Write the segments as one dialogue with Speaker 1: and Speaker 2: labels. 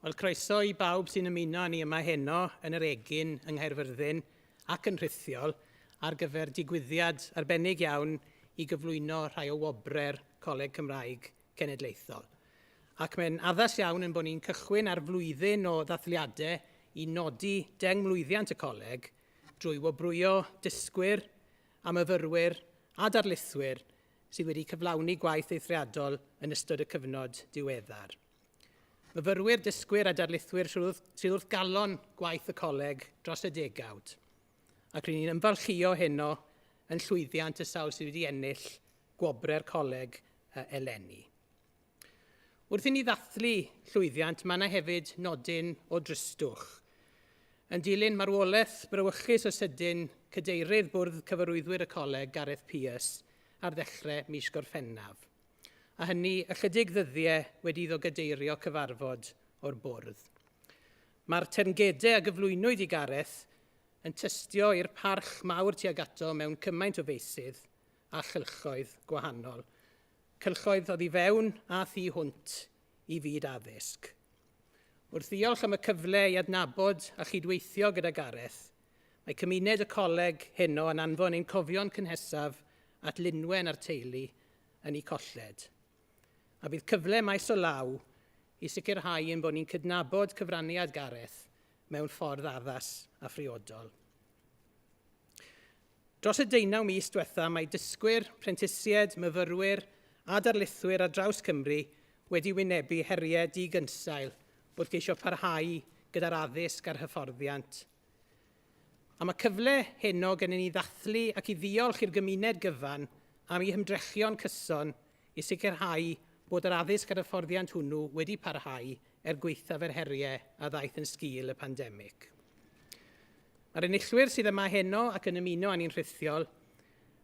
Speaker 1: Wel, croeso i bawb sy'n ymuno â ni yma heno yn yr Egin yng Nghaerfyrddin ac yn rhithiol ar gyfer digwyddiad arbennig iawn i gyflwyno rhai o wobrau'r Coleg Cymraeg Cenedlaethol. Ac mae'n addas iawn yn bod ni'n cychwyn ar flwyddyn o ddathliadau i nodi dengmlwyddiant y coleg drwy wobrwyo dysgwyr a myfyrwyr a darlithwyr sydd wedi cyflawni gwaith eithriadol yn ystod y cyfnod diweddar. Myfyrwyr, dysgwyr a darlithwyr sydd wrth galon gwaith y coleg dros y degawd. Ac ry'n ni'n ymfalchïo heno yn llwyddiant y sawl sydd wedi ennill gwobrau'r coleg eleni. Wrth i ni ddathlu llwyddiant, mae yna hefyd nodyn o dristwch. Yn dilyn marwolaeth brawychus o sydyn cadeirydd Bwrdd Cyfarwyddwyr y Coleg, Gareth Pearce, ar ddechrau mis Gorffennaf. A hynny ychydig ddyddiau wedi iddo gadeirio cyfarfod o'r bwrdd. Mae'r teyrngedau a gyflwynwyd i Gareth yn tystio i'r parch mawr tuag ato mewn cymaint o feysydd a chylchoedd gwahanol, cylchoedd oddi fewn a thu hwnt i fyd addysg. Wrth ddiolch am y cyfle i adnabod a chydweithio gyda Gareth, mae cymuned y coleg heno yn anfon ein cofion cynhesaf at Linwen a'r teulu yn eu colled. A bydd cyfle maes o law i sicrhau ein bod ni'n cydnabod cyfraniad Gareth mewn ffordd addas a phriodol. Dros y deunaw mis diwetha, mae dysgwyr, prentisiaid, myfyrwyr a darlithwyr ar draws Cymru wedi wynebu heriau di-gynsail wrth geisio parhau gyda'r addysg a'r hyfforddiant. A mae cyfle heno gennym ni ddathlu ac i ddiolch i'r gymuned gyfan am eu hymdrechion cyson i sicrhau bod yr addysg a'r hyfforddiant hwnnw wedi parhau er gwaethaf yr heriau a ddaeth yn sgil y pandemig. Mae'r enillwyr sydd yma heno ac yn ymuno â ni'n rhithiol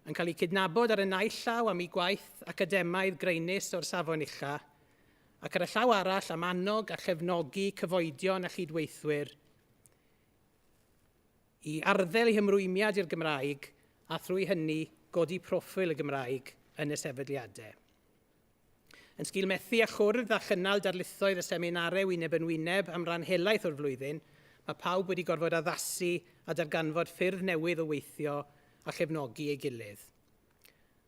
Speaker 1: yn cael eu cydnabod ar y naill llaw am eu gwaith academaidd graenus o'r safon ucha, ac ar y llaw arall am annog a chefnogi cyfoedion a chydweithwyr i arddel eu hymrwymiad i'r Gymraeg a thrwy hynny godi proffil y Gymraeg yn y sefydliadau. Yn sgil methu â chwrdd a chynnal darlithoedd a seminarau wyneb yn wyneb am ran helaeth o'r flwyddyn, mae pawb wedi gorfod addasu a darganfod ffyrdd newydd o weithio a chefnogi ei gilydd.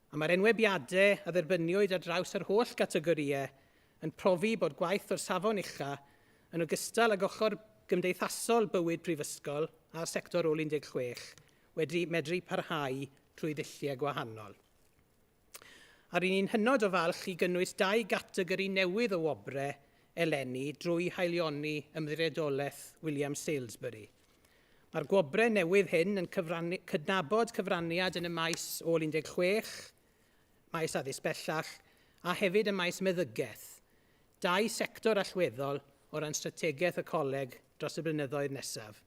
Speaker 1: A mae'r enwebiadau a dderbyniwyd ar draws yr holl gategorïau yn profi bod gwaith o'r safon ucha, yn ogystal ag ochr gymdeithasol bywyd prifysgol a'r sector ôl 16, wedi medru parhau trwy ddulliau gwahanol. A ry'n ni'n hynod o falch i gynnwys dau gategori newydd o wobrau eleni drwy haelioni Ymddiriedolaeth William Salesbury. Mae'r gwobrau newydd hyn yn cyfrannu, cydnabod cyfraniad yn y maes ôl 16, maes addysg bellach, a hefyd y maes meddygaeth, dau sector allweddol o ran strategaeth y coleg dros y blynyddoedd nesaf.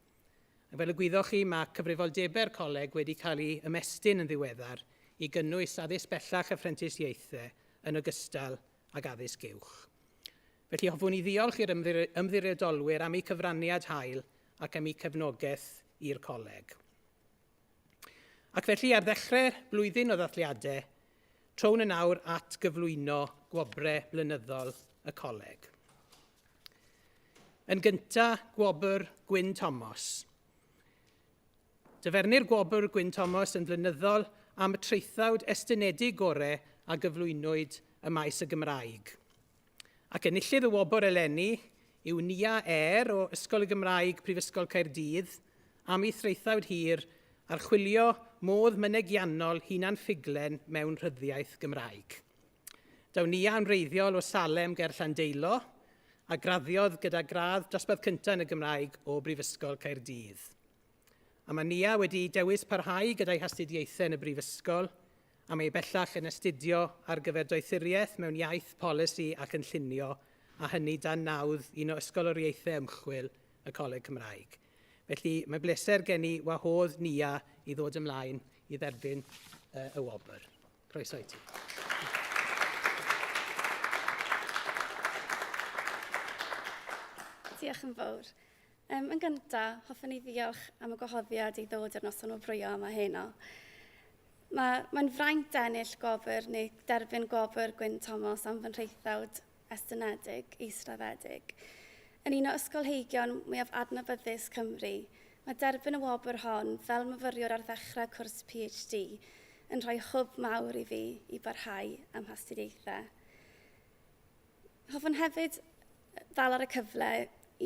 Speaker 1: Ac fel y gwyddoch chi, mae cyfrifoldebau'r coleg wedi cael ei ymestyn yn ddiweddar i gynnwys addysg bellach a phrentisiaethau yn ogystal ag addysg uwch. Felly hoffwn i ddiolch i'r ymddiriedolwyr am eu cyfraniad hael ac am eu cefnogaeth i'r coleg. Ac felly ar ddechrau blwyddyn o ddathliadau, trown yn awr at gyflwyno gwobrau blynyddol y coleg. Yn gynta, gwobr Gwyn Thomas. Dyfernir gwobr Gwyn Thomas yn flynyddol am y traethawd estynedig gore a gyflwynwyd ym maes y Gymraeg. Ac enillydd y wobr eleni yw Nia Eyre o Ysgol y Gymraeg Prifysgol Caerdydd am ei thraethawd hir archwilio modd mynegiannol hunan-ffuglen mewn rhyddiaith Gymraeg. Daw Nia yn wreiddiol o Salem ger Llandeilo a graddiodd gyda gradd dosbarth cyntaf yn y Gymraeg o Brifysgol Caerdydd. A mae Nia wedi dewis parhau gyda'i hastudiaethau yn y brifysgol a mae ei bellach yn astudio ar gyfer doethuriaeth mewn iaith, polisi a chynllunio a hynny dan nawdd un o ysgoloriaethau ymchwil y Coleg Cymraeg. Felly mae'n bleser gen i wahodd Nia i ddod ymlaen i dderbyn y wobr. Croeso i ti.
Speaker 2: Diolch yn fawr. Um, yn gyntaf, hoffwn i ddiolch am y gwahoddiad i ddod i'r noson wobrwyo yma heno. Mae'n mae fraint ennill gwobr neu derbyn gwobr Gwyn Thomas am fy nhraethawd estynedig, israddedig. Yn un o ysgolheigion mwyaf adnabyddus Cymru, mae derbyn y wobr hon fel myfyriwr ar ddechrau cwrs PhD yn rhoi hwb mawr i fi i barhau am hastudiaethau. Hoffwn hefyd ddal ar y cyfle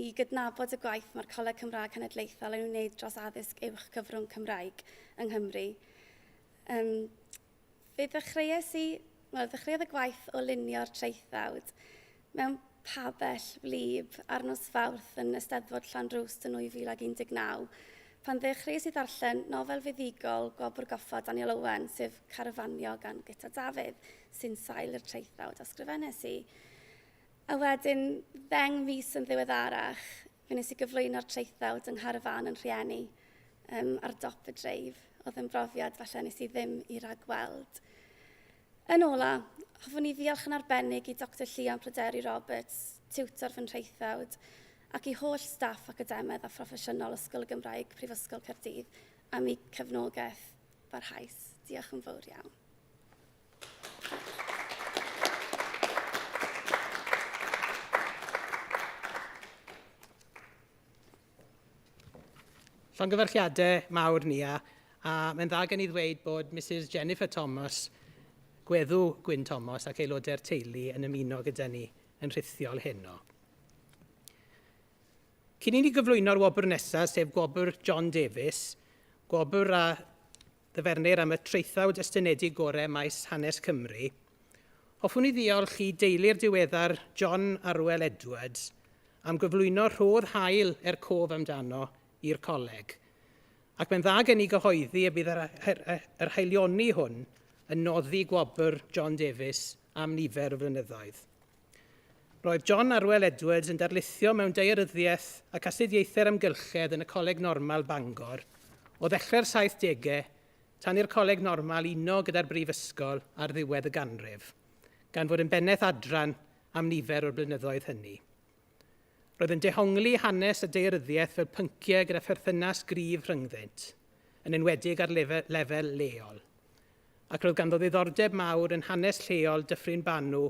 Speaker 2: i gydnabod y gwaith mae'r Coleg Cymraeg Cenedlaethol yn ei wneud dros addysg uwch cyfrwng Cymraeg yng Nghymru. Um, fe ddechreuais i, wel, ddechreuodd y gwaith o lunio'r traethawd mewn pabell wlyb ar nos Fawrth yn Eisteddfod Llanrwst yn 2019, pan ddechreuais i ddarllen nofel fuddugol Gwobr Goffa Daniel Owen, sef Carafanio gan Guto Dafydd, sy'n sail i'r traethawd a sgrifennes i. A wedyn, ddeng mis yn ddiweddarach, fe nes i gyflwyno'r traethawd yng ngharafan yn rhieni um, ar dop y dreif. Oedd yn brofiad falle nes i ddim i ragweld. Yn ola, hoffwn i ddiolch yn arbennig i Dr Llion Pryderi Roberts, tiwtor fy nhraethawd, ac i holl staff academaidd a phroffesiynol Ysgol y Gymraeg Prifysgol Caerdydd am eu cefnogaeth barhaus. Diolch yn fawr iawn.
Speaker 1: Llongyfarchiadau mawr Nia, a mae'n dda gen i ddweud bod Mrs Jennifer Thomas, gweddw Gwyn Thomas ac aelodau'r teulu yn ymuno gyda ni yn rhithiol heno. Cyn i ni gyflwyno'r wobr nesaf, sef gwobr John Davies, gwobr a ddyfernir am y traethawd estynedig gorau maes hanes Cymru, hoffwn i ddiolch i deulu'r diweddar John Arwel Edwards am gyflwyno rhodd hael er cof amdano i'r coleg. Ac mae'n dda gen i gyhoeddi y bydd yr, yr, yr haelioni hwn yn noddi gwobr John Davies am nifer o flynyddoedd. Roedd John Arwel Edwards yn darlithio mewn daearyddiaeth ac astudiaethau'r amgylchedd yn y Coleg Normal, Bangor, o ddechrau'r 70au tan i'r Coleg Normal uno gyda'r Brifysgol ar ddiwedd y ganrif, gan fod yn bennaeth adran am nifer o'r blynyddoedd hynny. Roedd yn dehongli hanes a daearyddiaeth fel pynciau gyda pherthynas gryf rhyngddynt, yn enwedig ar lefel, lefel leol. Ac roedd ganddo ddiddordeb mawr yn hanes lleol Dyffryn Banw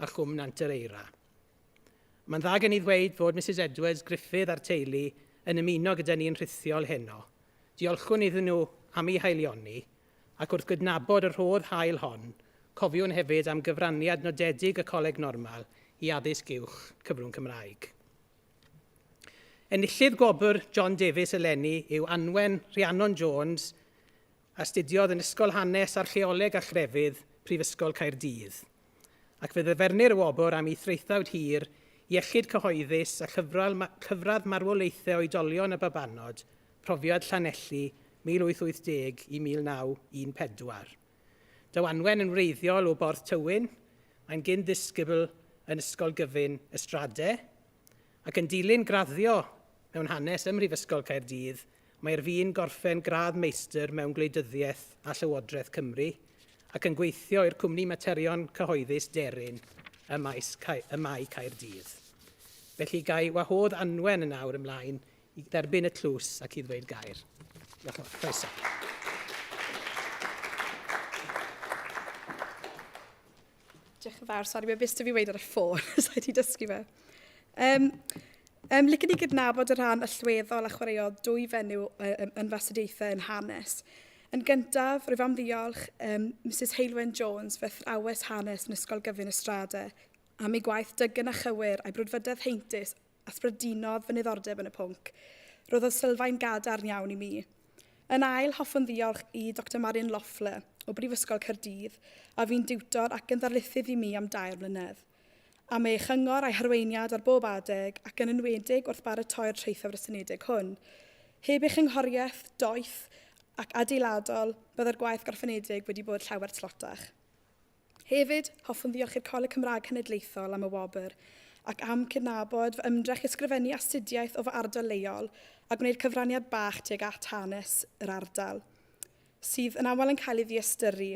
Speaker 1: a Chwm Nant yr Eira. Mae'n dda gen i ddweud fod Misus Edwards, Gruffydd a'r teulu yn ymuno gyda ni'n rhithiol heno. Diolchwn iddyn nhw am eu haelioni, ac wrth gydnabod y rhodd hael hon, cofiwn hefyd am gyfraniad nodedig y Coleg Normal i addysg uwch cyfrwng Cymraeg. Enillydd gwobr John Davies eleni yw Anwen Rhiannon Jones, Astudiodd yn Ysgol Hanes, Archaeoleg a Chrefydd, Prifysgol Caerdydd, ac fe ddyfernir y wobr am ei thraethawd hir, Iechyd Cyhoeddus a Chyfradd Marwolaethau Oedolion a Babanod, Profiad Llanelli, 1880 i 1914. Daw Anwen yn wreiddiol o Borth Tywyn, mae'n gyn-ddisgybl yn Ysgol Gyfun y Strade, ac yn dilyn graddio mewn hanes ym Mhrifysgol Caerdydd, Mae ar fin gorffen gradd meistr mewn Gwleidyddiaeth a Llywodraeth Cymru ac yn gweithio i'r cwmni materion cyhoeddus Deryn ym maes, ym Mae Caerdydd. Felly ga i wahodd Anwen yn awr ymlaen i dderbyn y tlws ac i ddweud gair. Diolch yn fawr. Croeso.
Speaker 3: Diolch yn fawr. Sori, mae bys fi weid ar y ffôn, so wedi dysgu fe. Um, um, licen i gydnabod y rhan allweddol a chwaraeodd dwy fenyw um, yn fy yn hanes. Yn gyntaf, rwyf am ddiolch um, Mrs Heilwen Jones, fy athrawes hanes yn Ysgol Gyfun Estrade, am ei gwaith dygn a chywir a'i brwdfrydedd heintus a sbardunodd fy niddordeb yn y pwnc. Roddodd sylfaen gadarn iawn i mi. Yn ail, hoffwn ddiolch i Dr Marion Loeffler o Brifysgol Caerdydd, a fu'n diwtor ac yn ddarlithydd i mi am dair mlynedd. Am ei chyngor a'i harweiniad ar bob adeg, ac yn enwedig wrth baratoi'r traethawd estynedig hwn. Heb ei chynghoriaeth doeth ac adeiladol, byddai'r gwaith gorffenedig wedi bod llawer tlotach. Hefyd, hoffwn ddiolch i'r Coleg Cymraeg Cenedlaethol am y wobr, ac am cydnabod fy ymdrech i ysgrifennu astudiaeth o fy ardal leol a gwneud cyfraniad bach tuag at hanes yr ardal, sydd yn aml yn cael ei ddiystyru.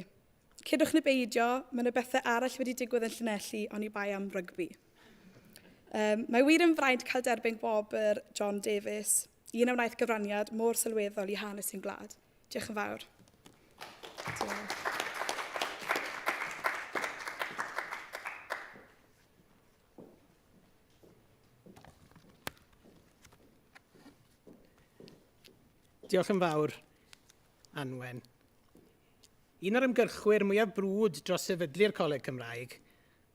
Speaker 3: Cedwch neu beidio, mae yna bethau arall wedi digwydd yn Llanelli oni bai am rygbi. Um, mae wir yn fraint cael derbyn gwobr John Davies, un a wnaeth gyfraniad mor sylweddol i hanes ein gwlad. Diolch yn fawr. Diolch.
Speaker 1: Diolch yn fawr, Anwen. Un o'r ymgyrchwyr mwyaf brwd dros sefydlu'r Coleg Cymraeg,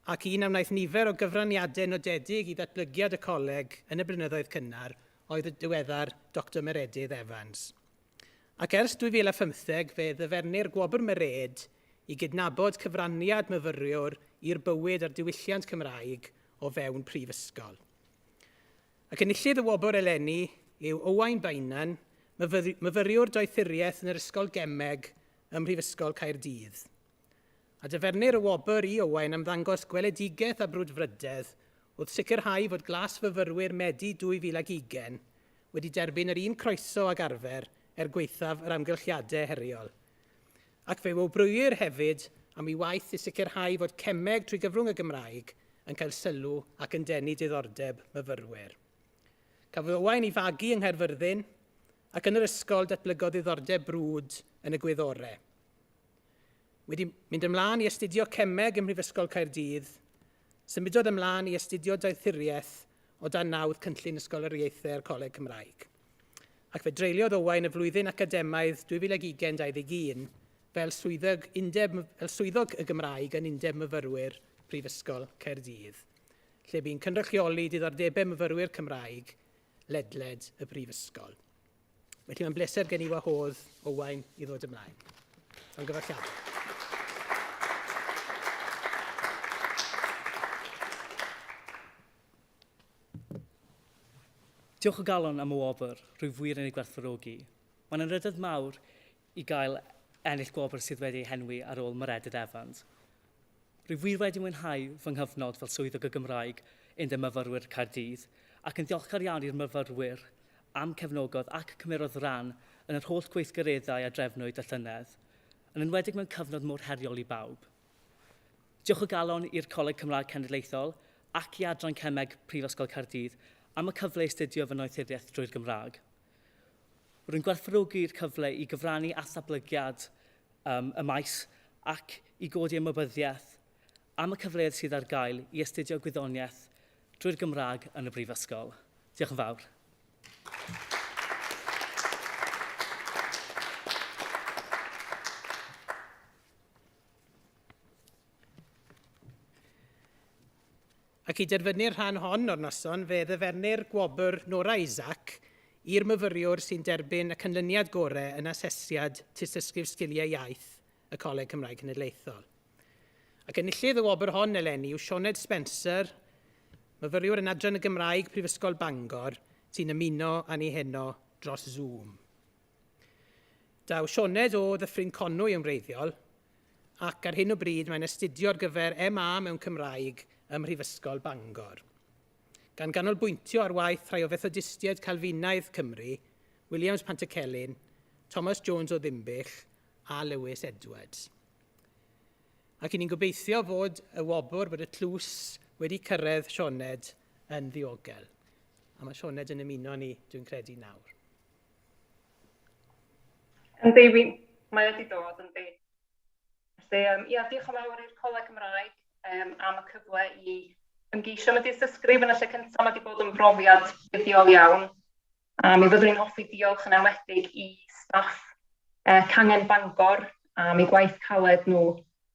Speaker 1: ac un a wnaeth nifer o gyfraniadau nodedig i ddatblygiad y coleg yn y blynyddoedd cynnar, oedd y diweddar Doctor Meredydd Evans. Ac ers 2015 fe ddyfernir Gwobr Merêd i gydnabod cyfraniad myfyriwr i'r bywyd a'r diwylliant Cymraeg o fewn prifysgol. Ac enillydd y wobr eleni yw Owain Beynon, myfyriwr doethuriaeth yn yr Ysgol Gemeg ym Mhrifysgol Caerdydd. A dyfernir y wobr i Owain am ddangos gweledigaeth a brwdfrydedd wrth sicrhau fod glas-fyfyrwyr Medi 2020 wedi derbyn yr un croeso ag arfer er gwaethaf yr amgylchiadau heriol. Ac fe wobrwyir hefyd am ei waith i sicrhau fod cemeg trwy gyfrwng y Gymraeg yn cael sylw ac yn denu diddordeb myfyrwyr. Cafodd Owain ei fagu yng Nghaerfyrddin ac yn yr ysgol datblygodd ddiddordeb brwd yn y gwyddorau. Wedi mynd ymlaen i astudio cemeg ym Mhrifysgol Caerdydd, symudodd ymlaen i astudio doethuriaeth o dan nawdd Cynllun Ysgoloriaethau'r Coleg Cymraeg. Ac fe dreuliodd Owain y flwyddyn academaidd 2020-21 fel swyddog, undeb, fel swyddog y Gymraeg yn Undeb Myfyrwyr Prifysgol Caerdydd, lle bu'n cynrychioli diddordebau myfyrwyr Cymraeg ledled y brifysgol. Felly mae'n bleser gen i wahodd Owain i ddod ymlaen. Llongyfarchiadau.
Speaker 4: Diolch o galon am y wobr, rwyf wir yn ei gwerthfawrogi. Mae'n anrhydedd mawr i gael ennill gwobr sydd wedi ei henwi ar ôl Meredydd Evans. Rwyf wir wedi mwynhau fy nghyfnod fel Swyddog y Gymraeg Undeb Myfyrwyr Caerdydd ac yn ddiolchgar iawn i'r myfyrwyr am cefnogodd ac cymerodd ran yn yr holl gweithgareddau a drefnwyd y llynedd, yn enwedig mewn cyfnod mor heriol i bawb. Diolch o galon i'r Coleg Cymraeg Cenedlaethol ac i Adran Cemeg Prifysgol Caerdydd am y cyfle i astudio fy noethuriaeth drwy'r Gymraeg. Rwy'n gwerthfawrogi'r cyfle i gyfrannu at ddatblygiad um, y maes ac i godi ymwybyddiaeth am y cyfleoedd sydd ar gael i astudio gwyddoniaeth drwy'r Gymraeg yn y Brifysgol. Diolch yn fawr.
Speaker 1: Ac i derfynu'r rhan hon o'r noson, fe ddyfernir gwobr Nora Isaac i'r myfyriwr sy'n derbyn y canlyniad gorau yn asesiad Tystysgrif Sgiliau Iaith y Coleg Cymraeg Cenedlaethol. Ac enillydd y wobr hon eleni yw Sioned Spencer, myfyriwr yn Adran y Gymraeg Prifysgol Bangor, sy'n ymuno â ni heno dros Zoom. Daw Sioned o Ddyffryn Conwy yn wreiddiol, ac ar hyn o bryd mae'n astudio ar gyfer MA mewn Cymraeg ym Mhrifysgol Bangor. Gan ganolbwyntio ar waith rhai o Fethodistiaid Calfinaidd Cymru, Williams Pantycelyn, Thomas Jones o Ddinbych a Lewis Edwards. Ac i ni'n gobeithio fod y wobr, bod y tlws wedi cyrraedd Sioned yn ddiogel. A mae Sioned yn ymuno ni, dwi'n credu, nawr.
Speaker 5: Yndi, wi, mae wedi dod, yndi. Felly, um, ia, diolch yn fawr i'r Coleg Cymraeg um, am y cyfle i ymgeisio am y dystysgrif yn y lle cyntaf. Mae wedi bod yn brofiad buddiol iawn. A mi fyddwn i'n hoffi diolch yn enwedig i staff uh, Cangen Bangor am eu gwaith caled nhw.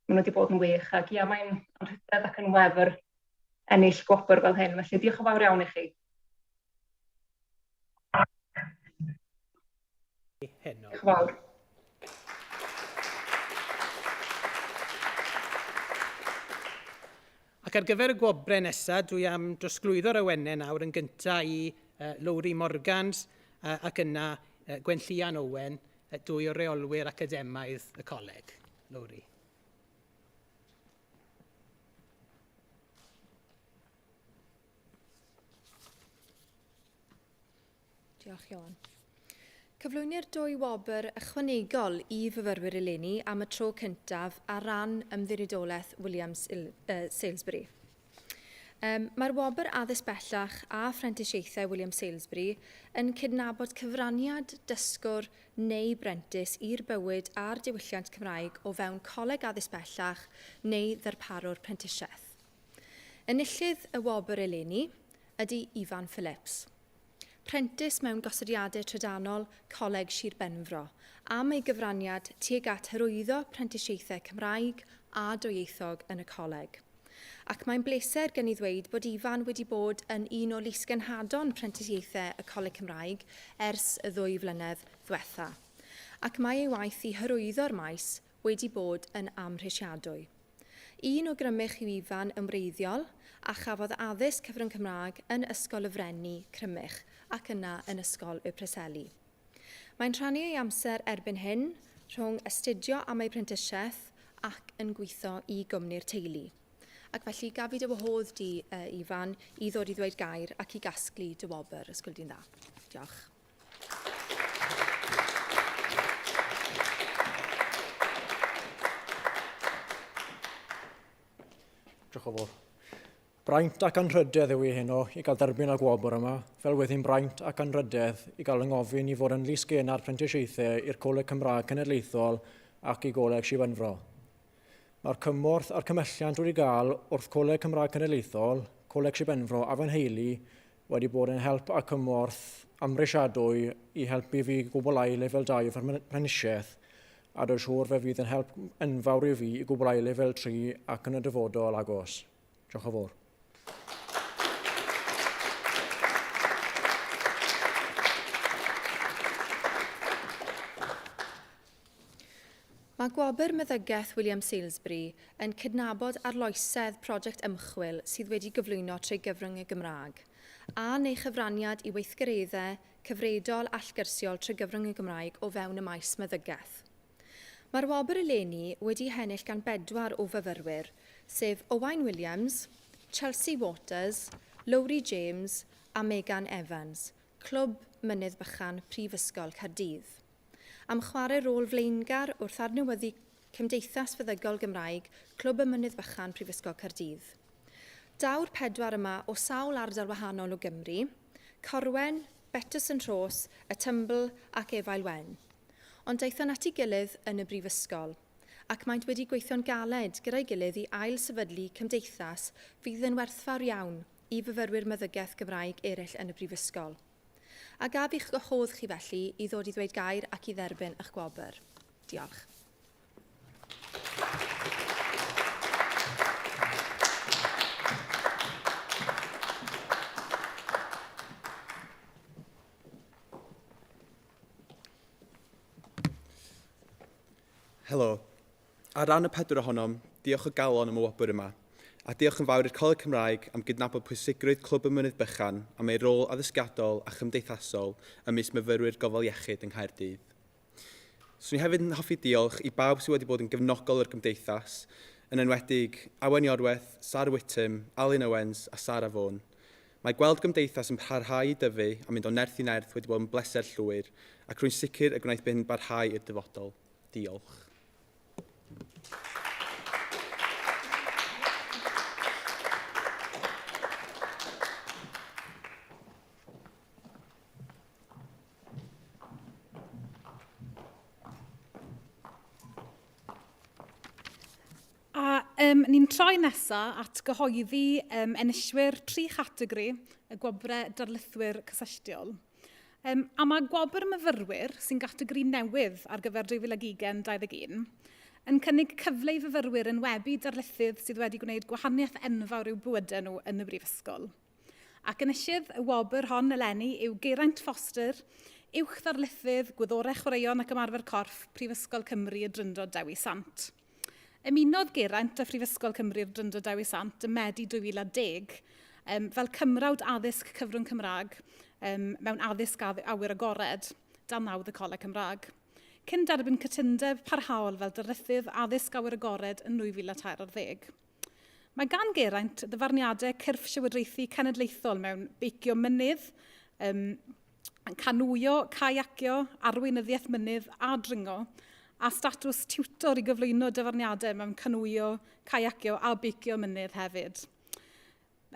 Speaker 5: Maen nhw wedi bod yn wych ac ia, mae'n anrhydedd ac yn wefr ennill gwobr fel hyn. Felly diolch yn fawr iawn i chi.
Speaker 1: Heno.
Speaker 5: Diolch yn fawr.
Speaker 1: Ac ar gyfer y gwobrau nesaf, dwi am drosglwyddo'r awennau nawr yn gyntaf i uh, Lowri Morgans uh, ac yna uh, Gwenllian Owen, uh, dwy o reolwyr academaidd y coleg. Lowri.
Speaker 6: Diolch, Ioan. Cyflwynir dwy wobr ychwanegol i fyfyrwyr eleni am y tro cyntaf ar ran Ymddiriedolaeth William Salesbury. Um, Mae'r wobr addysg bellach a phrentisiaethau William Salesbury yn cydnabod cyfraniad dysgwr neu brentis i'r bywyd a'r diwylliant Cymraeg o fewn coleg addysg bellach neu ddarparwr prentisiaeth. Enillydd y wobr eleni ydy Ifan Phillips. Prentis mewn Gosodiadau Trydanol Coleg Sir Benfro, am ei gyfraniad tuag at hyrwyddo prentisiaethau Cymraeg a dwyieithog yn y coleg. Ac mae'n bleser gen i ddweud bod Ifan wedi bod yn un o lysgenhadon prentisiaethau y Coleg Cymraeg ers y ddwy flynedd ddwetha. Ac mae ei waith i hyrwyddo'r maes wedi bod yn amhrisiadwy. Un o Grymych yw Ifan yn wreiddiol, a chafodd addysg cyfrwng Cymraeg yn Ysgol y Frenni, Crymych, ac yna yn Ysgol y Preseli. Mae'n rhannu ei amser erbyn hyn rhwng astudio am ei prentisiaeth ac yn gweithio i gwmni'r teulu. Ac felly, gaf fi dy wahodd di, uh, Ifan, i ddod i ddweud gair ac i gasglu dy wobr, os gweli di'n dda. Diolch.
Speaker 7: Diolch yn fawr. Braint ac anrhydedd yw hi heno i gael derbyn y gwobr yma, fel wedd hi'n braint ac anrhydedd i gael yng ngofyn i fod yn lys-genad prentisiaethau i'r Coleg Cymraeg Cenedlaethol ac i Goleg Sir Benfro. Mae'r cymorth a'r cymhelliant wedi gael wrth Coleg Cymraeg Cenedlaethol, Coleg Sir Benfro a fy nheulu wedi bod yn help a cymorth amhrisiadwy i helpu fi gwblhau lefel 2 o fy mhrentisiaeth a dwi'n siŵr fe fydd yn help enfawr i fi i gwblhau lefel 3 ac yn y dyfodol agos. Diolch yn fawr.
Speaker 6: Mae Gwobr Meddygaeth William Salesbury yn cydnabod arloesedd prosiect ymchwil sydd wedi gyflwyno trwy gyfrwng y Gymraeg, a neu chyfraniad i weithgareddau cyfredol allgyrsiol trwy gyfrwng y Gymraeg o fewn y maes meddygaeth. Mae'r wobr eleni wedi'i hennill gan bedwar o fyfyrwyr, sef Owain Williams, Chelsea Waters, Lowri James a Megan Evans, Clwb Mynydd Bychan Prifysgol Caerdydd, am chwarae rôl flaengar wrth adnewyddu Cymdeithas Feddygol Gymraeg Clwb y Mynydd Bychan Prifysgol Caerdydd. Daw'r pedwar yma o sawl ardal wahanol o Gymru, Corwen, Betws yn Rhos, Y Tymbl ac Efail Wen. Ond daethon at ei gilydd yn y brifysgol, ac maent wedi gweithio'n galed gyda'i gilydd i ail-sefydlu cymdeithas fydd yn werthfawr iawn i fyfyrwyr meddygaeth Gymraeg eraill yn y brifysgol. A gaf i'ch gwahodd chi felly i ddod i ddweud gair ac i dderbyn eich gwobr. Diolch.
Speaker 8: Helo. Ar ran y pedwar ohonom, diolch o galon am y wobr yma, a diolch yn fawr i'r Coleg Cymraeg am gydnabod pwysigrwydd Clwb y Mynydd Bychan am ei rôl addysgiadol a chymdeithasol ymysg myfyrwyr gofal iechyd yng Nghaerdydd. Swn i hefyd yn hoffi diolch i bawb sydd wedi bod yn gefnogol i'r Gymdeithas, yn enwedig Awen Iorwerth, Sarah Whittam, Alun Owens a Sara Vaughan. Mae gweld Gymdeithas yn parhau i dyfu a mynd o nerth i nerth wedi bod yn bleser llwyr, ac rwy'n sicr y gwnaeth hyn barhau i'r dyfodol. Diolch.
Speaker 3: A um, ni'n troi nesaf at gyhoeddi um, enillwyr tri chategori y gwobrau darlithwyr cysylltiol. Um, a mae gwobr myfyrwyr, sy'n gategori newydd ar gyfer 2020-2021, yn cynnig cyfle i fyfyrwyr enwebu darlithydd sydd wedi gwneud gwahaniaeth enfawr i'w bywydau nhw yn y brifysgol. Ac enillydd y wobr hon eleni yw Geraint Foster, Uwch Ddarlithydd Gwyddorau Chwaraeon ac Ymarfer Corff Prifysgol Cymru y Drindod Dewi Sant. Ymunodd Geraint â Phrifysgol Cymru'r Drindod Dewi Sant ym Medi 2010 um, fel cymrawd addysg cyfrwng Cymraeg um, mewn addysg awyr agored dan nawdd y Coleg Cymraeg. Cyn derbyn cytundeb parhaol fel darlithydd addysg awyr agored yn 2013. Mae gan Geraint ddyfarniadau cyrff llywodraethu cenedlaethol mewn beicio mynydd, um, canŵio, caiacio, arweinyddiaeth mynydd a dringo, a statws tiwtor i gyflwyno dyfarniadau mewn canŵio, caiacio a beicio mynydd hefyd.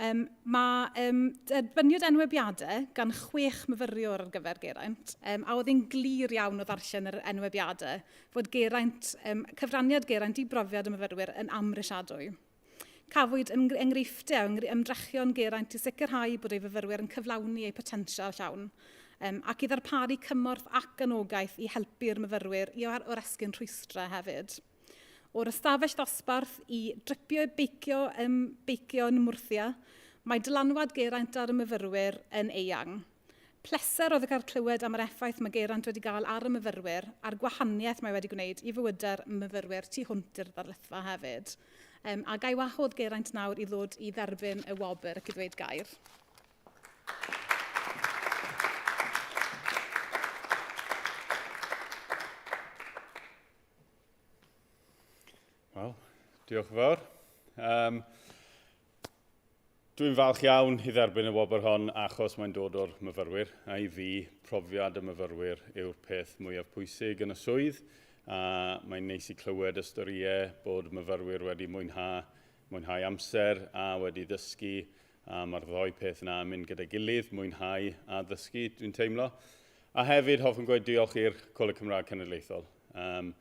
Speaker 3: Um, mae um, derbyniwyd enwebiadau gan chwech myfyriwr ar gyfer Geraint, um, a oedd hi'n glir iawn o ddarllen yr enwebiadau fod Geraint, um, cyfraniad Geraint i brofiad y myfyrwyr yn amhrisiadwy. Cafwyd enghreifftiau o ymdrechion Geraint i sicrhau bod ei fyfyrwyr yn cyflawni eu potensial llawn, ac i ddarparu cymorth ac anogaeth i helpu'r myfyrwyr i oresgyn rhwystrau hefyd. O'r ystafell ddosbarth i dripio beicio ym beicio yn Mwrthia, mae dylanwad Geraint ar y myfyrwyr yn eang. Pleser oedd cael clywed am yr effaith mae Geraint wedi gael ar y myfyrwyr a'r gwahaniaeth mae wedi gwneud i fywydau'r myfyrwyr tu hwnt i'r ddarlithfa hefyd. Um, a gai wahodd Geraint nawr i ddod i dderbyn y wobr ac i ddweud gair.
Speaker 9: Wel, diolch yn fawr. Um, Dwi'n falch iawn i dderbyn y wobr hon achos mae'n dod o'r myfyrwyr, a i fi, profiad y myfyrwyr yw'r peth mwyaf pwysig yn y swydd, a mae'n neis i clywed y storïau bod myfyrwyr wedi mwynhau, mwynhau amser a wedi ddysgu, a mae'r ddoi peth yna yn mynd gyda'i gilydd, mwynhau a ddysgu, dwi'n teimlo. A hefyd, hoffwn gweud diolch i'r Coleg Cymraeg Cenedlaethol. Um,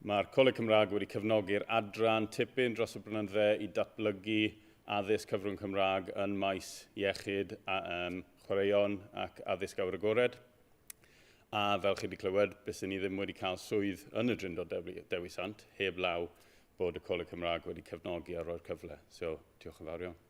Speaker 9: Mae'r Coleg Cymraeg wedi cefnogi'r adran tipyn dros y blynydde i datblygu addysg cyfrwng Cymraeg yn maes iechyd, a, um, chwaraeon ac addysg awyr agored. A fel chi wedi clywed, byswn ni ddim wedi cael swydd yn y Drindod Dewi, Dewi Sant heb law bod y Coleg Cymraeg wedi cefnogi a roi'r cyfle. So, diolch yn fawr iawn.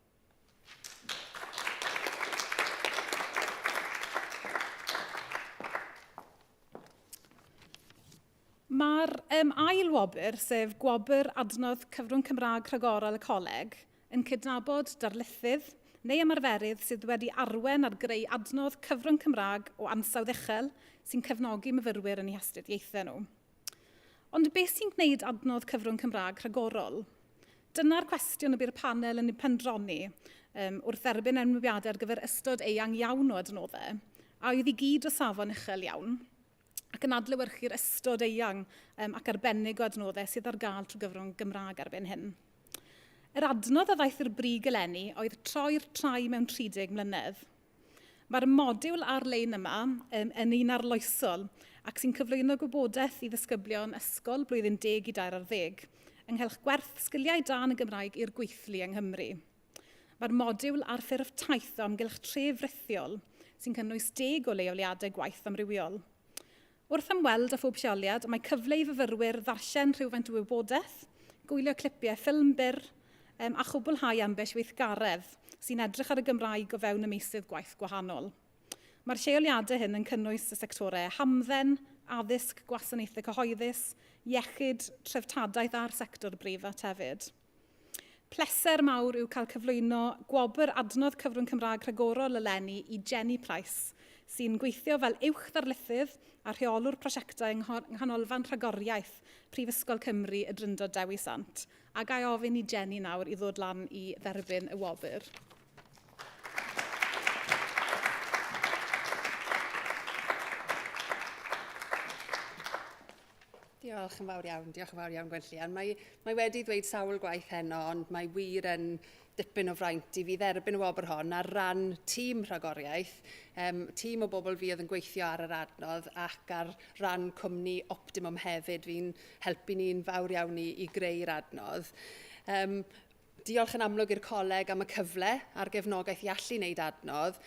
Speaker 3: Mae'r um, ail wobr, sef Gwobr Adnodd Cyfrwng Cymraeg Rhagorol y Coleg, yn cydnabod darlithydd neu ymarferydd sydd wedi arwen ar greu adnodd cyfrwng Cymraeg o ansawdd uchel sy'n cefnogi myfyrwyr yn eu hastudiaethau nhw. Ond beth sy'n gwneud adnodd cyfrwng Cymraeg rhagorol? Dyna'r cwestiwn y bu'r panel yn ei pendroni um, wrth dderbyn enwebiadau ar gyfer ystod eang iawn o adnoddau, a oedd i gyd o safon uchel iawn ac yn adlewyrchu'r ystod eang um, ac arbennig o adnoddau sydd ar gael trwy gyfrwng Gymraeg erbyn hyn. Yr adnodd a ddaeth i'r brig eleni oedd troi'r trai mewn 30 mlynedd. Mae'r modiwl ar-lein yma um, yn un arloesol ac sy'n cyflwyno gwybodaeth i ddisgyblion ysgol blwyddyn 10 i 13 ynghylch gwerth sgiliau da yn y Gymraeg i'r gweithlu yng Nghymru. Mae'r modiwl ar ffurf taith o amgylch tref rithiol, sy'n cynnwys deg o leoliadau gwaith amrywiol. Wrth ymweld â phob lleoliad, mae cyfle i fyfyrwyr ddarllen rhywfaint o wybodaeth, gwylio clipiau ffilm byr, um, a chwblhau ambell weithgaredd sy'n edrych ar y Gymraeg o fewn y meysydd gwaith gwahanol. Mae'r lleoliadau hyn yn cynnwys y sectorau hamdden, addysg, gwasanaethau cyhoeddus, iechyd, treftadaeth a'r sector breifat hefyd. Pleser mawr yw cael cyflwyno gwobr adnodd cyfrwng Cymraeg rhagorol eleni i Jenny Price, sy'n gweithio fel uwch ddarlithydd a rheolwr prosiectau yng Nghanolfan Rhagoriaeth Prifysgol Cymru y Drindod Dewi Sant. A ga i ofyn i Jenny nawr i ddod lan i dderbyn y wobr.
Speaker 10: Diolch yn fawr iawn, diolch yn fawr iawn Gwenllian. Mae, mae wedi dweud sawl gwaith heno, ond mae wir yn dipyn o fraint i fi dderbyn y wobr hon ar ran tîm rhagoriaeth, um, tîm o bobl fi oedd yn gweithio ar yr adnodd ac ar ran cwmni Optimum hefyd fi'n helpu ni'n fawr iawn i, i greu'r adnodd. Um, Diolch yn amlwg i'r coleg am y cyfle a'r gefnogaeth i allu wneud adnodd,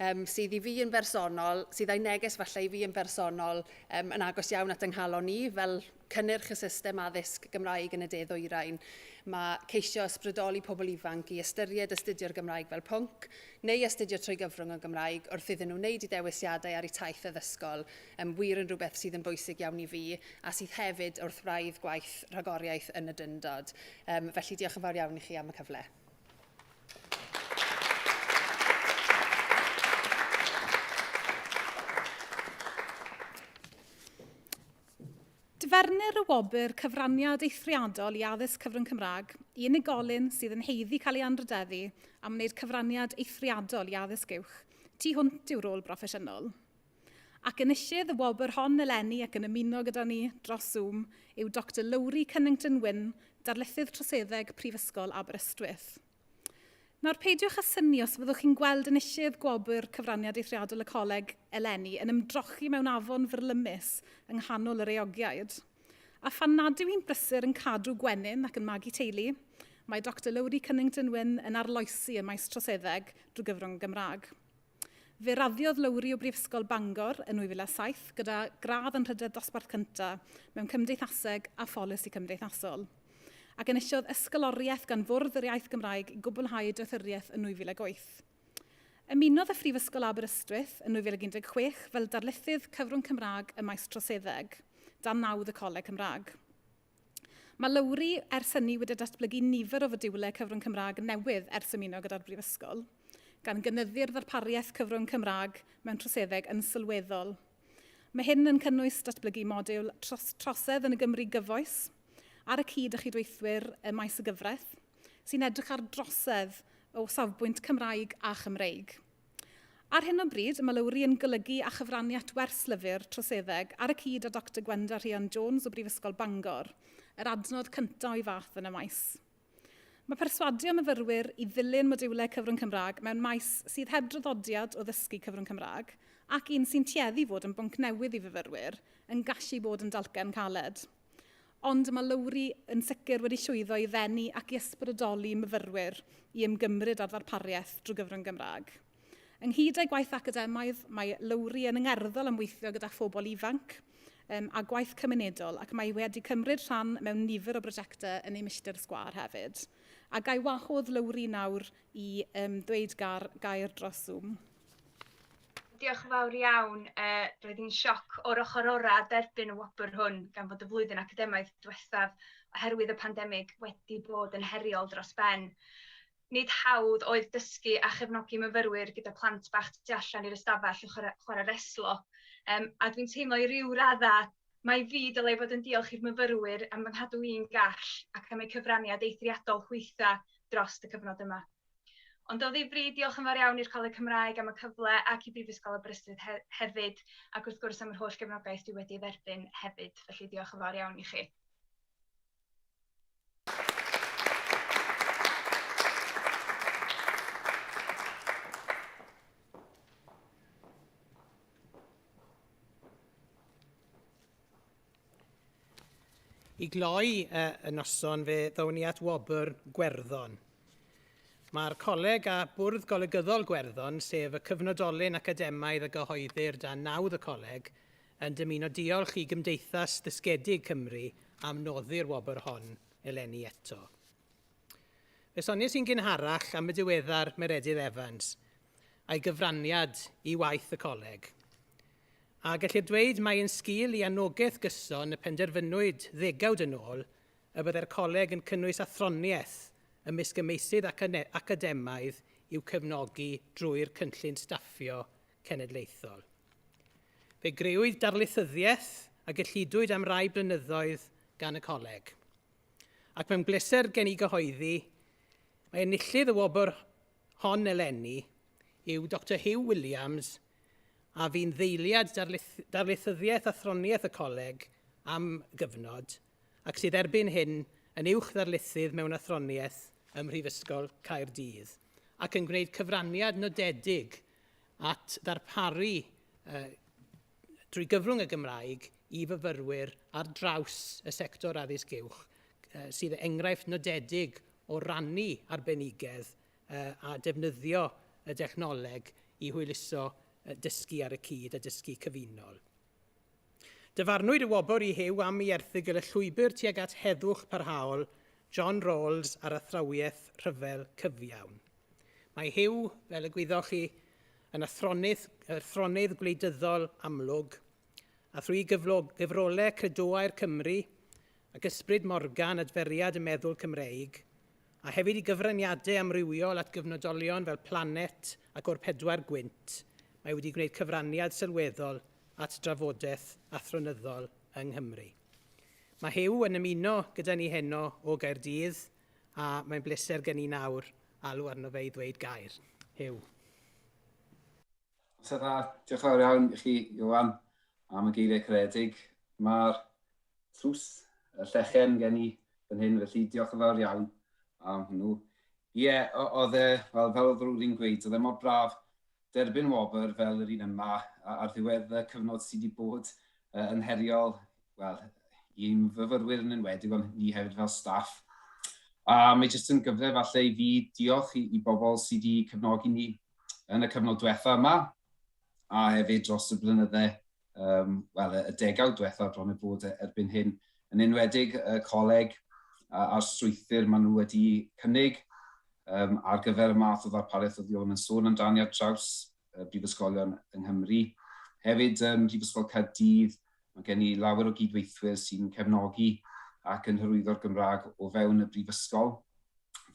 Speaker 10: um, sydd i fi yn bersonol, sydd â'i neges falle i fi yn bersonol um, yn agos iawn at yng nghalon i, fel cynnyrch y system addysg Gymraeg yn y De Ddwyrain. Mae ceisio ysbrydoli pobl ifanc i ystyried astudio'r Gymraeg fel pwnc, neu astudio trwy gyfrwng y Gymraeg wrth iddyn nhw wneud eu dewisiadau ar eu taith addysgol, um, wir yn rhywbeth sydd yn bwysig iawn i fi a sydd hefyd wrth wraidd gwaith rhagoriaeth yn y Drindod. Um, felly diolch yn fawr iawn i chi am y cyfle.
Speaker 3: Dyfernir y wobr cyfraniad eithriadol i addysg cyfrwng Cymraeg i unigolyn sydd yn haeddu cael ei anrhydeddu am wneud cyfraniad eithriadol i addysg uwch tu hwnt i'w rôl broffesiynol. Ac enillydd y wobr hon eleni ac yn ymuno gyda ni dros Zoom yw Doctor Lowri Cunnington-Wynne, darlithydd troseddeg Prifysgol Aberystwyth. Nawr, peidiwch â synnu os fyddwch chi'n gweld enillydd gwobr Cyfraniad Eithriadol y Coleg eleni yn ymdrochi mewn afon fyrlymus yng nghanol yr eogiaid. A phan nad yw hi'n brysur yn cadw gwenyn ac yn magu teulu, Mae Dr Lowri Cunnington Wynne yn arloesi ym maes troseddeg drwy gyfrwng y Gymraeg. Fe raddiodd Lowri o Brifysgol Bangor yn 2007 gyda gradd anrhydedd dosbarth cyntaf mewn Cymdeithaseg a Pholisi Cymdeithasol, ac enillodd ysgoloriaeth gan Fwrdd yr Iaith Gymraeg i gwblhau ei doethuriaeth yn 2008. Ymunodd â Phrifysgol Aberystwyth yn 2016 fel darlithydd cyfrwng Cymraeg ym maes Troseddeg, dan nawdd y Coleg Cymraeg. Mae Lowri ers hynny wedi datblygu nifer o fodiwlau cyfrwng Cymraeg newydd ers ymuno gyda'r Brifysgol, gan gynyddu'r ddarpariaeth cyfrwng Cymraeg mewn troseddeg yn sylweddol. Mae hyn yn cynnwys datblygu modiwl tros Trosedd yn y Gymru Gyfoes, ar y cyd â chydweithwyr ym maes y gyfraith, sy'n edrych ar drosedd o safbwynt Cymraeg a Chymreig. Ar hyn o bryd, mae Lowri yn golygu a chyfrannu at werslyfr troseddeg ar y cyd â Doctor Gwenda Rhian Jones o Brifysgol Bangor, yr adnodd cyntaf o'i fath yn y maes. Mae perswadio myfyrwyr i ddilyn modiwlau cyfrwng Cymraeg mewn maes sydd heb draddodiad o ddysgu cyfrwng Cymraeg, ac un sy'n tueddu fod yn bwnc newydd i fyfyrwyr, yn gallu bod yn dalcen caled. Ond mae Lowri yn sicr wedi llwyddo i ddenu ac i ysbrydoli myfyrwyr i ymgymryd â'r ddarpariaeth drwy gyfrwng Gymraeg. Ynghyd â'i gwaith academaidd, mae Lowri yn angerddol am weithio gyda phobl ifanc um, a gwaith cymunedol ac mae wedi cymryd rhan mewn nifer o brosiectau yn ei milltir sgwâr hefyd. A gai wahodd Lowri nawr i um, ddweud gair, gair dros Zoom.
Speaker 11: Diolch yn fawr iawn. Uh, roedd hi'n sioc o'r ochr orau derbyn y wobr hwn gan fod y flwyddyn academaidd diwethaf oherwydd y pandemig wedi bod yn heriol dros ben. Nid hawdd oedd dysgu a chefnogi myfyrwyr gyda plant bach tu allan i'r ystafell yn chwarae, chwarae reslo. Um, a dwi'n teimlo i ryw raddau mai fi dylai fod yn diolch i'r myfyrwyr am fy nghadw i'n gall ac am eu cyfraniad eithriadol hwytha dros y cyfnod yma. Ond o ddifri, diolch yn fawr iawn i'r Coleg Cymraeg am y cyfle ac i Brifysgol Aberystwyth he hefyd, ac wrth gwrs am yr holl gefnogaeth dwi wedi ei dderbyn hefyd. Felly diolch yn fawr iawn i chi.
Speaker 1: I gloi y noson fe ddown ni at wobr Gwerddon. Mae'r Coleg a Bwrdd Golygyddol Gwerddon, sef y cyfnodolyn academaidd a gyhoeddir dan nawdd y Coleg, yn dymuno diolch i Gymdeithas Ddysgedig Cymru am noddi'r wobr hon eleni eto. Fe soniais i'n gynharach am y diweddar Meredydd Evans a'i gyfraniad i waith y coleg. A gellir dweud mai yn sgil i anogaeth gyson y penderfynwyd ddegawd yn ôl y byddai'r coleg yn cynnwys athroniaeth ymysg y meysydd academaidd i'w cefnogi drwy'r cynllun staffio cenedlaethol. Fe grëwyd darlithyddiaeth a gyllidwyd am rai blynyddoedd gan y coleg. Ac mae'n bleser gen i gyhoeddi mae enillydd y wobr hon eleni yw Doctor Huw Williams a fu'n ddeiliad darlith, darlithyddiaeth athroniaeth y coleg am gyfnod ac sydd erbyn hyn yn uwch ddarlithydd mewn athroniaeth ym Mhrifysgol Caerdydd ac yn gwneud cyfraniad nodedig at ddarparu uh, drwy gyfrwng y Gymraeg i fyfyrwyr ar draws y sector addysg uwch, sydd enghraifft nodedig o rannu arbenigedd a defnyddio y dechnoleg i hwyluso dysgu ar y cyd a dysgu cyfunol. Dyfarnwyd y wobr i Huw am ei erthygl Y Llwybr tuag at Heddwch Parhaol, John Rawls a'r Athrawiaeth Rhyfel Cyfiawn. Mae Huw, fel y gwyddoch chi, yn athronydd, athronydd gwleidyddol amlwg, a thrwy gyfrolau Credoau'r Cymry ac Ysbryd Morgan Adferiad y Meddwl Cymreig, a hefyd i gyfraniadau amrywiol at gyfnodolion fel Planet ac O'r Pedwar Gwynt, mae wedi gwneud cyfraniad sylweddol at drafodaeth athronyddol yng Nghymru. Mae Huw yn ymuno gyda ni heno o Gaerdydd, a mae'n bleser gen i nawr alw arno fe i ddweud gair. Huw.
Speaker 12: Amser dda. Diolch yn fawr iawn i chi, Iwan, am y geiriau caredig. Mae'r tlws, y llechen gen i fan hyn, felly diolch yn fawr iawn am hwnnw. Ie, yeah, oedd e, wel, fel oedd Rwri'n gweud, oedd e mor braf derbyn wobr fel yr un yma ar ddiwedd y cyfnod sydd wedi bod yn heriol, wel, i'n fyfyrwyr yn enwedig, ond ni hefyd fel staff. A mae jyst yn gyfle falle i fi diolch i, i bobl sydd wedi cefnogi ni yn y cyfnod diwetha yma, a hefyd dros y blynydde, um, wel, y degawd diwetha bron i bod e, erbyn hyn, yn enwedig y coleg a'r strwythur maen nhw wedi cynnig um, ar gyfer y math o ddarpariaeth oedd Ion yn sôn amdani ar draws y brifysgolion yng Nghymru. Hefyd, um, Brifysgol Caerdydd, mae gen i lawer o gydweithwyr sy'n cefnogi ac yn hyrwyddo'r Gymraeg o fewn y brifysgol.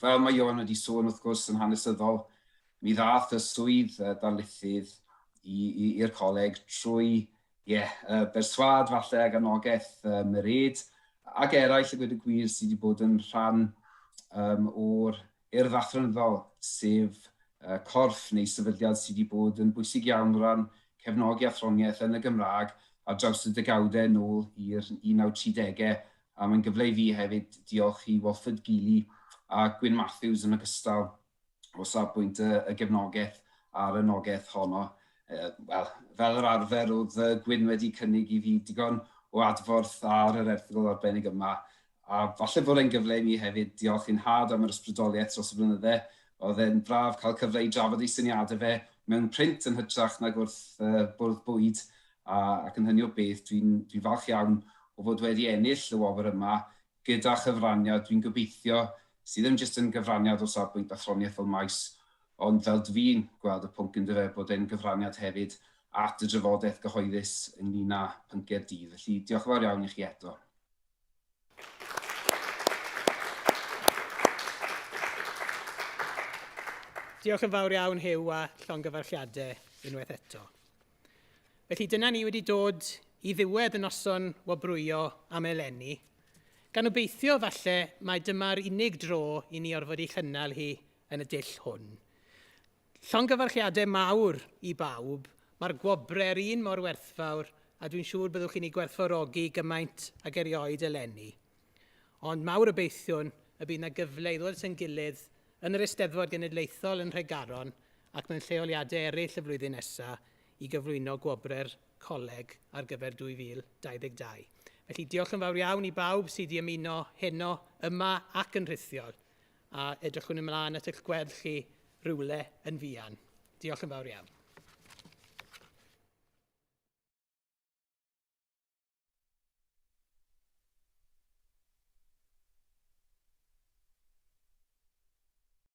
Speaker 12: Fel mae Iwan wedi sôn, wrth gwrs, yn hanesyddol, mi ddath y swydd darlithydd i'r coleg trwy yeah, berswâd falle ag anogaeth Mered ac eraill y gweud y gwir sydd wedi bod yn rhan um, o'r Urdd Athronyddol, sef uh, corff neu sefydliad sydd wedi bod yn bwysig iawn o ran cefnogi athroniaeth yn y Gymraeg ar draws y degawdau nôl i'r 1930au, a mae'n gyfle i fi hefyd diolch i Walford Geely a Gwyn Matthews yn ogystal o safbwynt y, y gefnogaeth a'r anogaeth honno. E, Wel, fel yr arfer, oedd Gwyn wedi cynnig i fi digon o adborth ar yr erthygl arbennig yma, a falle bod e'n gyfle i mi hefyd diolch i'n nhad am yr ysbrydoliaeth dros y blynydde. Oedd e'n braf cael cyfle i drafod ei syniadau fe mewn print yn hytrach nag wrth uh, bwrdd bwyd, a, ac yn hynny o beth, dwi'n dwi falch iawn o fod wedi ennill y wobr yma gyda chyfraniad, dwi'n gobeithio, sydd ddim jyst yn gyfraniad o safbwynt athroniaeth fel maes, ond fel dwi'n gweld y pwnc yn dyfe, bod e'n gyfraniad hefyd at y drafodaeth gyhoeddus ynglyn â pynciau'r dydd. Felly diolch yn fawr iawn i chi eto.
Speaker 1: Diolch yn fawr iawn Huw a llongyfarchiadau unwaith eto. Felly dyna ni wedi dod i ddiwedd y noson wobrwyo am eleni. Gan obeithio falle mai dyma'r unig dro i ni orfod ei chynnal hi yn y dull hwn. Llongyfarchiadau mawr i bawb, mae'r gwobrau'r un mor werthfawr a dwi'n siŵr byddwch chi'n ei gwerthfawrogi gymaint ag erioed eleni. Ond mawr obeithiwn y bydd 'na gyfle i ddod at ein gilydd yn yr Eisteddfod Genedlaethol yn Nhregaron ac mewn lleoliadau eraill y flwyddyn nesaf i gyflwyno gwobrau'r Coleg ar gyfer 2022. Felly diolch yn fawr iawn i bawb sydd wedi ymuno heno yma ac yn rhithiol, a edrychwn ymlaen at eich gweld chi rywle yn fuan. Diolch yn fawr iawn.